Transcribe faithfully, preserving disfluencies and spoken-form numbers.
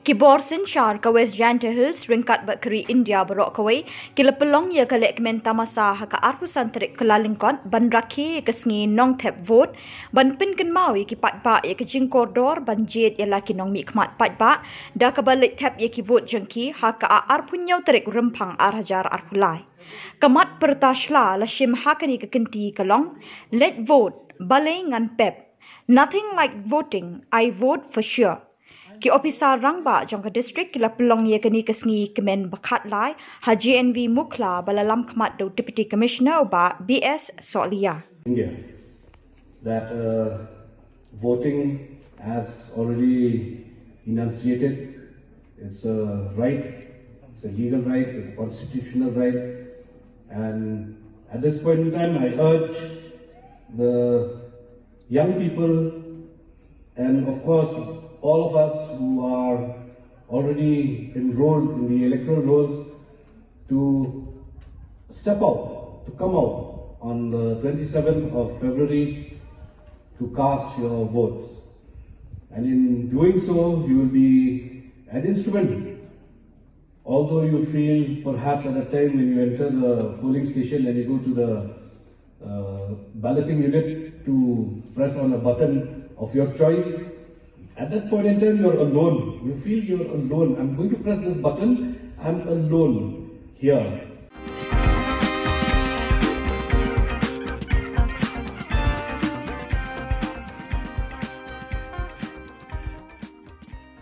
Ki bor synshar ka West Jaintia Hills ryngkat bad ka ri India baroh kawei ki la pynlong ïa ka lehkmen tamasa ha ka arphew san tarik Kyllalyngkot ban rakhe ïa ka sngi nongthep vote, ban pynkynmaw ïa ki paidbah ïa ka jingkordor ban jied ïa la ki nongmihkhmat paidbah da kaba leit thep ïa ki vote jong ki ha ka arphew hynñiew tarik Rymphang ar hajar arphew lai. Ka mat pyrta shla la shim ha kane ka kynti ka long, "Leit vote, balei ngan pep? Nothing like voting, I vote for sure." Ki ophisar rangbah jong ka district ki la pynlong ïa kane ka sngi kmen ba khatlai ha J N V Mukhla ba la lam khmat da u Deputy Commissioner u Bah B S Sohliya. India, that uh, voting, as already enunciated, it's a right, it's a legal right, it's a constitutional right, and at this point in time, I urge the young people and of course all of us who are already enrolled in the electoral rolls to step out, to come out on the twenty-seventh of February to cast your votes. And in doing so, you will be an instrument. Although you feel perhaps at the time when you enter the polling station and you go to the uh, balloting unit to press on a button of your choice, at that point in time you're alone. You feel you're alone. I'm going to press this button, I'm alone here.